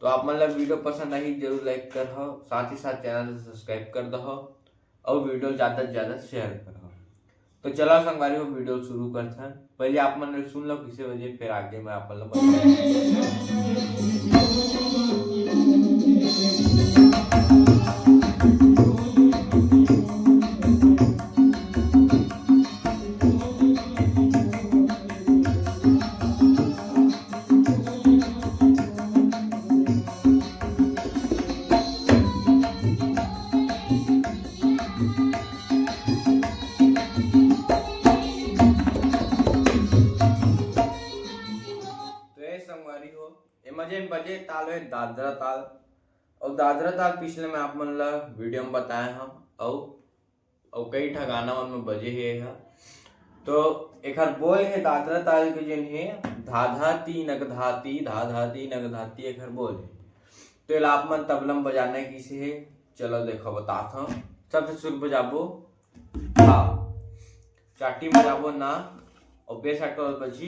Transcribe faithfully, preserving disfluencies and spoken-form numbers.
तो आप मन ला video पसंद आही, जरूर like करहव, साथ ही साथ channel ला subscribe कर दहव और video ज्यादा से ज्यादा share करहव। तो चला संगवारी हो, video शुरू करथन। पहले आप मन सुन लो किसे बजे, फिर आगे मैं आप मन ला बताऊँ। तो ये संगवारी हो, एमा जेन बजे ताल हे दादरा ताल, और दादरा ताल पिछले मैं आप मन ला video में बताए हंव, और, और कई ठा गाना मन में बजे हे एहा। तो एखर बोल हे दादरा ताल के जेन हे, धा धा ती नग धाती, धा धा ती नग धाती एखर बोल हे। तो एला आप मन तबला में बजाना हे किसे हे, चलो देखो बतात हंव। सबसे शुरू बजाबो धा, चाटी बजाबो ना, और bass octave बजी